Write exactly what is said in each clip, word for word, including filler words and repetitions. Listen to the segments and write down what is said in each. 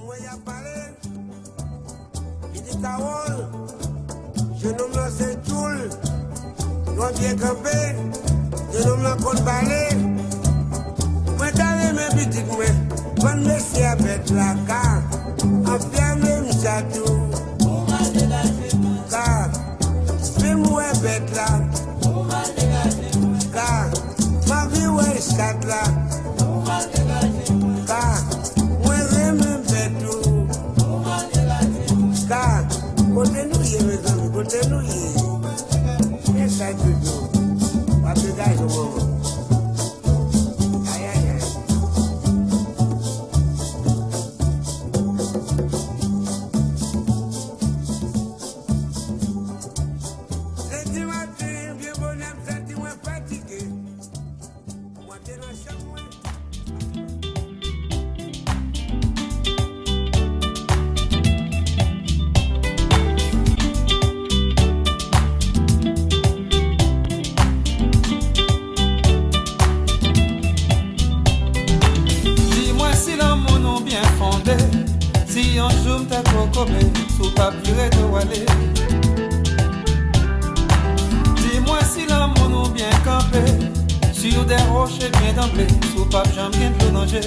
Mwen y ap pale, li di Kawòl, jennonm lan se tchoul, lwa byen kanpe, jennonm lan konn pale. Mwen ta renmen pitit mwen, bann mesye a bèt la ka anfèmen m chatou. Ka, men m wè bèt la. Ka, m anvi wè chat la. Ka, mwen renmen bèt ou. Ka, kote nou ye, mezanmi, kote nou ye? Men sa, Jojo, w ap degaje w, manman. Ayayay. Lendi maten, byen bonè, m santi mwen fatige. M antre nan chanm mwen. Di mwen si lanmou nou byen fonde, si yon jou m te kokobe, si w p ap vire do w ale. Di mwen si lanmou nou byen kanpe, sur des rochers bien tremblés, si w p ap janm gen dlo nan je.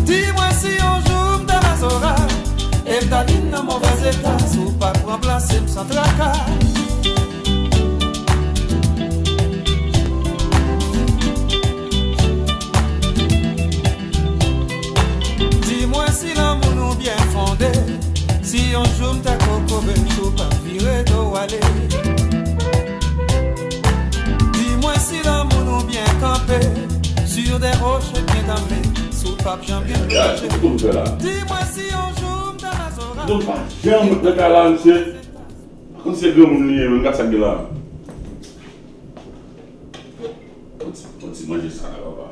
Di mwen si yon jou m ta mazora, e m ta vin nan movèz eta, si w p ap ranplase m san traka. Di mwen si lanmou nou byen fonde, si yon jou m ta kokobe, si w p ap vire do w ale. Di mwen si lanmou nou byen kanpe, sur des rochers bien tremblés, si w p ap janm gen plonje. Di mwen si yon jou m ta mazora. Nou pa janm nan kay la, misye. Konn se granmoun li ye, menm gad sa k gen la. Yon ti, yon ti manje sa la, papa.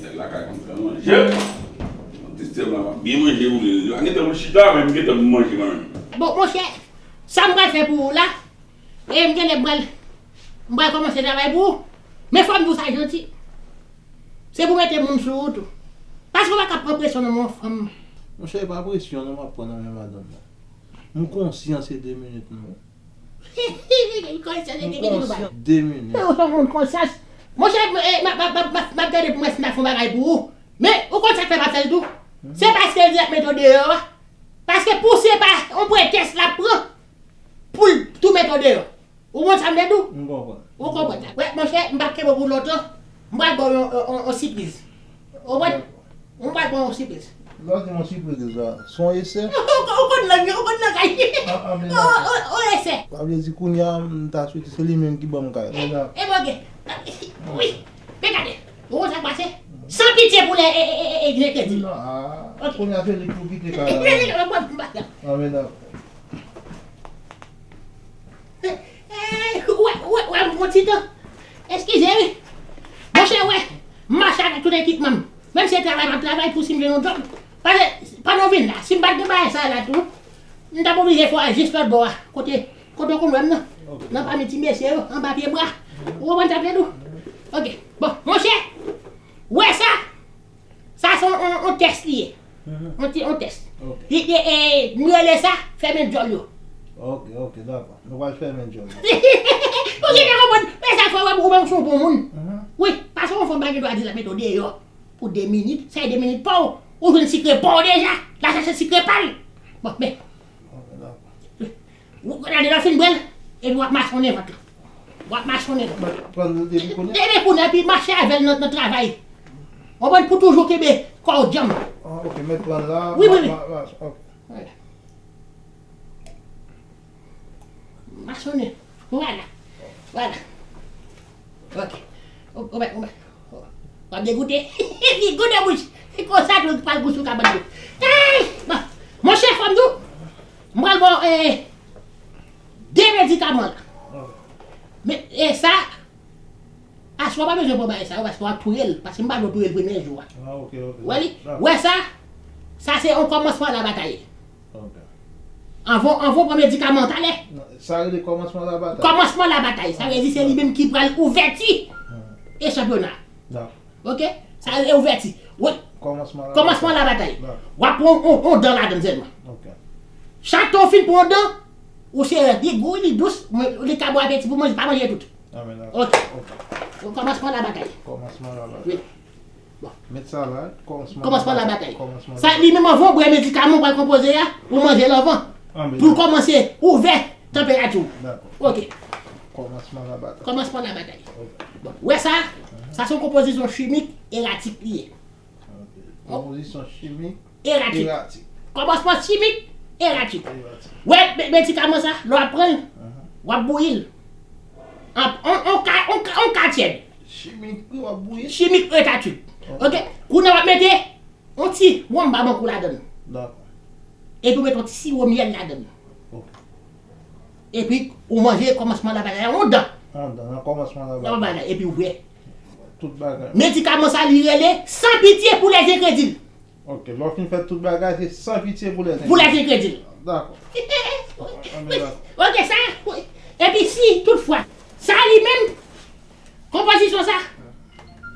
Nèg lakay konn fè manje. Yon ti sèm la, m ap byen manje pou li. Li pa gen tan pou l chita, men m gen tan pou m manje kanmenm. Bon, monchè, sa m pral fè pou ou la, e m genlè m pral, m pral kòmanse travay pou ou. Men fò m di w sa, Janti. Se pou mete moun sou ou tou. Paske w pa ka pran presyon nan men yon fanm. Monchè, e pa presyon non m ap pran nan men madanm nan. M konsyan se de minit nou. Konsyans de de minit. Ou se yon moun konsyans. Monchè, m ap gade pou mwen si m ta fè yon bagay pou ou. Men, ou konn sa k fè m ap fè l tou? Se paske l di l ap mete w deyò a. Paske pou se pa yon pretèks l ap pran pou l tou mete w deyò. Ou konn sa m vle di w? M konprann. Ou konprann sa. Wè, monchè, m p ap kenbe w pou lontan. M pral ba w yon, yon, yon, yon sipriz. Ou konprann? Dakò. M pral ba w yon sipriz. Lè w di m yon sipriz la, se yon esè? Ou konn, ou konn lang, ou konn langay. An, an, men dakò. Yon, yon, yon esè. Sa vle di kounye a, m ta swete se li menm ki ban m kay la. Men dakò. E bon, gen. Wi. Men gade. Ou konn sa k pase? San pitye pou lè, e, e, e, e, e, gen kredi. Non, a, kounye a se li k pou kite kay la. An, men dakò. Eh, ou wè, ou wè, ou wè, m pran ti tan. Eskize wi. Monchè, wè, m mache avèk tout ekipman m. Menm si se travay m ap travay pou si m jwenn yon djòb. Paske, pandan w vin la, si m pa t gen bagay sa la tou, m t ap oblije fè w al jis lòt bò a. Kote, kote w konn wè m nan. Nan pami ti mesye yo, anba pye bwa. Ou konprann sa m vle di w? Ok. Bon, monchè, wè sa. Sa se yon, yon, yon tès li ye. Mhm. Yon ti, yon tès. Ok. Li, li, e, nou rele sa fèmen djòl yo. Ok, ok, dakò. Nou pral fèmen djòl yo. Ou gentan konprann, men sa fè w wè ou menm se yon bon moun. Mhm. Wi, paske yon fanm pa gen dwa di l ap mete w deyò pou de minit, sa e de minit pa w. Ou jwenn sikre pa w deja, l al chache sikre pa l. Bon, men. Ok, dakò. Ou gade lè w fin bwè l, epi w ap masonnen vant lan. W ap masonnen vant lan. Pran l depi kounye a? Depi kounye a, epi mache avè l nan, nan travay. W konprann, pou toujou kenbe kò w djanm. Ah, ok, mèt pran l la. Wi, wi, wi. Ma, ma, ok. Vwala. Masonnen. Vwala. Vwala. Ok. Ou, ou, ou, w ap degoute. Li goute bouch. Se konsa tou l pral gou sou kabann tou. Ay! Bon. Monchè, fò m di w, m pral ba w, eh, de medikaman la. Men, e sa, aswè w pa bezwen pran bagay sa yo, paske w ap touye l. Paske m pa vle w touye l premye jou a. Ah, ok, ok. Wè li? Dakò. Wè sa? Sa se yon kòmansman labatay. Ok. Anvan, anvan w pran medikaman an talè. Non, sa rele kòmansman labatay. Kòmansman labatay. Sa vle di se li menm ki pral ouvèti e chanpyona. Dakò. Ok? Sa rele ouvèti. Wi. Kòmansman labatay. W ap pran yon, yon, yon dan ladann sèlman. Chak tan w fin pran yon dan, ou se li gou, li dous, men li ka ba w apeti pou manje, pa manje tout. Ok. Kòmansman labatay. Wi. Bon. Kòmansman labatay. Sa li menm anvan w bwè medikaman w pral konpoze a, ou manje l anvan. Pou l kòmanse ouvè tanperati w. Ok. Kòmansman labatay. Bon, ou wè sa? Sa se yon konpozisyon chimik eratik li ye. Konpozisyon chimik eratik. Kòmansman chimik eratik. Ou wè medikaman sa, lè w ap pran l, w ap bouyi l. An, an, an ka, an ka, an ka tyèd. Chimik, wi, w ap bouyi. Chimik eratik. Ok. Kounye a w ap mete yon ti wonm babankou ladann. Epi w mete yon ti siwo myèl ladann. Epi ou manje kòmansman labatay la, yon dan. Yon dan, nan kòmansman labatay. Epi ou bwè. Tout bagay. Medikaman sa li rele San pitye pou lèzenkredil. Ok, lè w fin fè tout bagay, se San pitye pou lèzenkredil. Pou lèzenkredil. Dakò. Ok, sa. Epi si toutfwa, sa li menm, konpozisyon sa,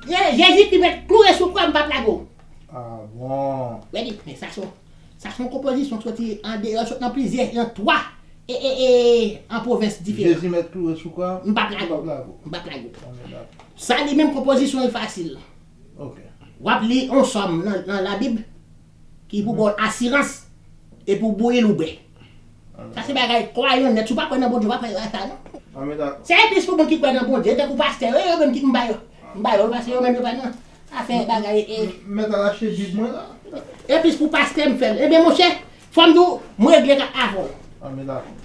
Jezi ki mèt kloure sou kwa, m p ap lage w. Ah bon. Gade, men sa se yon, sa se yon konpozisyon k soti andeyò, sot nan plizyè, nan twa, e, e, e, an pwovens diferan. Jezi mèt kloure sou kwa. M p ap lage w. M p ap lage w. Sa li menm konpozisyon l fasil. Ok. W ap li yon sòm nan, nan Labib ki pou ba w asirans epi w bouyi l ou bwè. Sa se bagay kwayan nèt. Si w pa kwè nan Bondye, w pa fè sa non. Se plis pou moun ki kwè nan Bondye, tankou pastè yo, yo menm ki m ba yo. M ba yo, paske yo menm yo pa nan afè bagay, e. Mèt al achte Bib mwen la. E plis pou pastè m fè l. Ebyen, monchè, fò m di w, m regle avè w.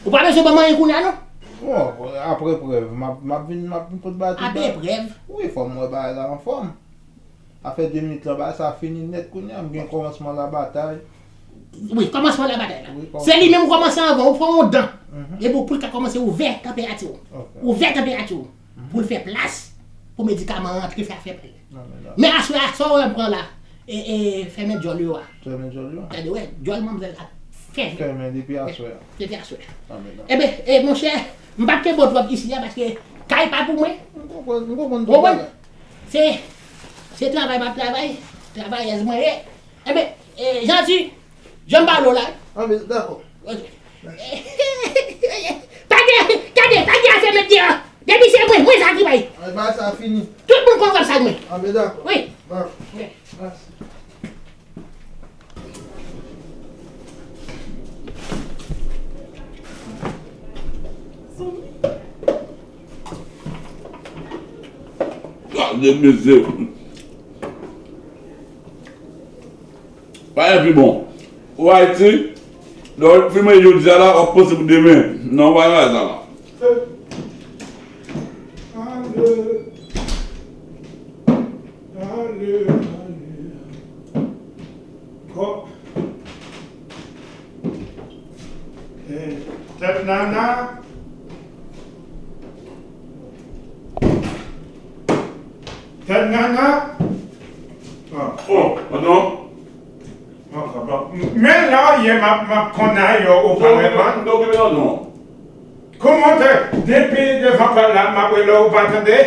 Ou pa bezwen ban m anyen kounye a non. Bon, apre prèv, m ap, m ap vin, m ap vin pot bagay tout bagay. Apre prèv? Wi, fò m wè bagay la anfòm. Afè de minit lan, bagay sa fini nèt kounye a, m gen kòmansman labatay. Wi, kòmansman labatay la. Se li menm ou kòmanse anvan, ou pran yon dan. Epi pou l ka kòmanse ouvè tanperati w. Ouvè tanperati w. Pou l fè plas pou medikaman an rantre fè afè pa l. Men aswè a, sa w wè m pran la, e, e, fèmen djòl yo a. Fèmen djòl yo a. Gade, wè, djòl manmzèl ap fèmen. Fèmen depi aswè a. Depi aswè a. Ebyen, e, monchè, m p ap kenbe w twòp isi a, paske kay pa pou mwen. M konprann, m konprann tout bagay. Se, se travay m ap travay, travayèz mwen ye. Ebyen, e, Janti, jan m pale w la. Anben, dakò. Ok. Pa gen, gade, pa gen afè met deyò. Depi se mwen, mwen sa ki bay. Anben, bagay sa fini. Tout moun konn kòb sa mwen. Anben, dakò. Wi. Dakò. Ok. Mèsi. Gade mesye. Pa gen pi bon. Ou Ayiti, lè w fin manje jodi a la, w ap panse pou demen. Non, w pa gen bagay sa la. Ale, ale, ale. Kò. Eh, tèt nana. Tèt nana. Ah. Oh, pardon. Men la, yè m ap, m ap konn a yo ou pa wè pa. Kòman te, depi devan pa la, m ap rele ou pa tande?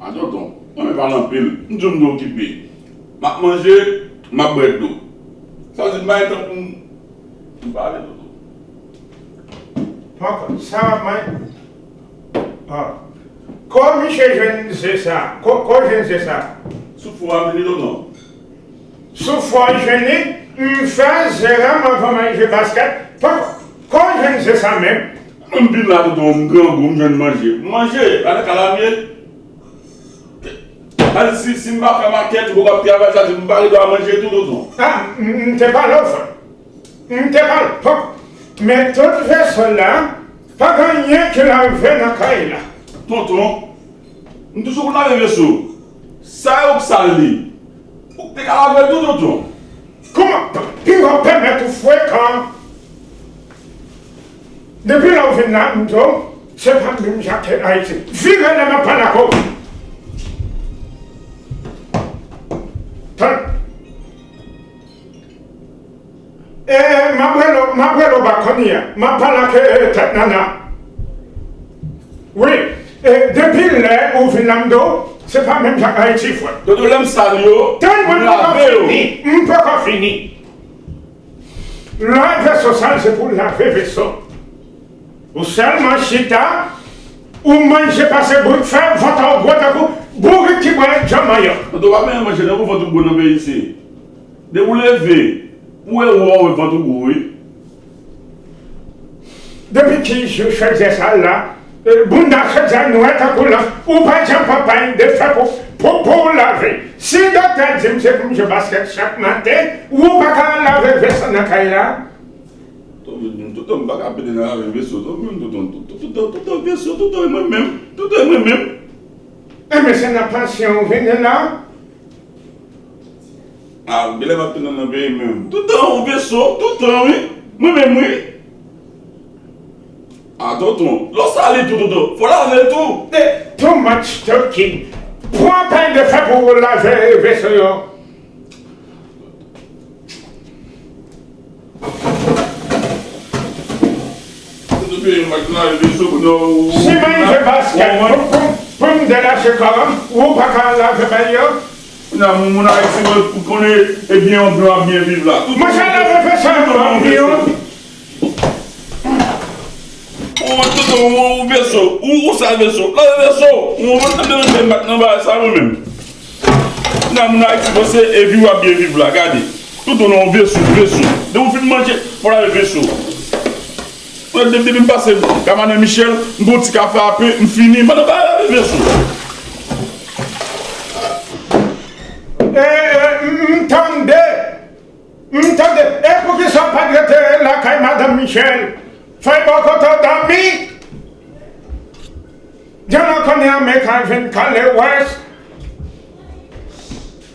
A tonton, mwen menm pale anpil. M di w m okipe. M ap manje, m ap bwè dlo. Sa vle di m pa gen tan pou m, pou m pale, tonton. Poko, sa mwen. Ah. Kò misye jwenn ze sa? Kò, kò jwenn ze sa? Sou fò a vini, tonton. Sou fò a jwenn li, m fè ze a, m anvan m al jwe baskèt. Poko, kò jwenn ze sa menm? Mwen m vin la, tonton, m grangou, m jwenn manje. M manje, pa nan kalamye. Sa di si, si m pa fè makèt, ou poko ap travay, sa di m pa gen dwa manje tou, tonton. Ah, m, m te pale w, frè. M te pale w. Men tout veso la, pa gen anyen ki lave nan kay la. Tonton, m toujou konn lave veso. Sa yo k sal li. Ou te ka lave l tou, tonton. Kòman? P-, pinga w pèmèt ou frekan. Depi lè w vin la, m di w, se pa menm jan ke Ayiti. Vire lè m ap pale ak ou. Tann. E, m ap rele w, m ap rele w bak kounye a. M ap pale ak, e, tèt nana. Wi, e, depi lè ou vin la, m di w, Se pa menm jan Ayiti, frè. Dodo, lè m sal yo, tann mwen, m poko fini. M poko fini. Lave veso sal, se pou lave veso. Ou sèlman chita, ou manje pase bout fè, vant ou gwo tankou bourik ki bwè djan manyòk. Dodo, pa menm manje nan pou vant ou gwo nan peyi isi. Depi w leve, ou wè, ou wè vant ou gwo, wi. Depi ki jou chodyè sa la, eh, bounda chodyè nwè tankou lanp, ou pa janm pran pay de fè pou, pou, pou w lave. Si doktè di m se pou m jwe baskèt chak maten, ou pa ka lave veso nan kay la? Tonton, tonton, m pa ka pede nan lave veso, tonton, tonton, tonton, tonton, tonton, veso, tonton, e mwen menm, tonton, e mwen menm. Enben, se nan pansyon ou vini la? A, genlè m ap tounen nan peyi menm. Toutan, ou veso, toutan, wi. Mwen menm, wi. A, tonton, lò sali tou, tonton. Fò lave l tou. Eh, too much talking. Pran pay de fè pou ou lave veso yo. Si mwen jwe baskèt, pou, pou, pou m delache kò m, ou pa ka lave bay yo? Kounya, moun, moun Ayiti, mwen, pou konnen, ebyen, yon blan ap byen viv la. Tout moun lave veso, yon blan ap byen. Ou, tout moun, ou veso, ou, ou sal veso, lave veso. Ou, ou, ou, nan bagay sa, mwen menm. Kounya, moun Ayiti, panse, e viv ap byen viv la, gade. Tout moun nan yon veso, veso. Depi w fin manje, fò lave veso. Mwen, depi, depi m pase Kamadan Michel, m pran ti kafe ape, m fini, m pa nan bagay lave veso. E, e, m, m tande, m tande. E poukisa w pa t rete lakay Madanm Michel? Fè bò kote w dòmi. Jan nou konnen an, men ka vin kale wès.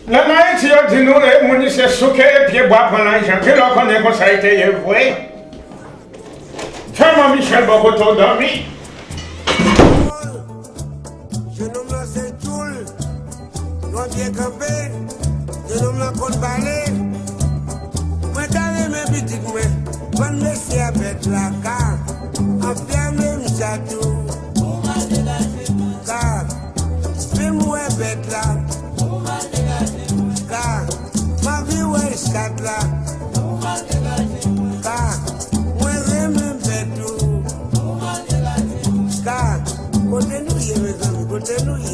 Lè nan Ayiti, yo di nou, e, moun isi se souke pye bwa pran lajan. Kilè w konnen konsa li te ye vre? Fè mwen Michel bò kote w dòmi. Jenòm lan se tchoul. Yon pye kanpe, jenòm lan konn pale. Mwen ta renmen pitit mwen vann mesye a bèt la, ka anfèmen m chatou. Ka fè m wè bèt la. Ka m anvi wè chat la. Ka mwen renmen bèt ou. Ka kote nou ye, mezanmi, kote nou ye?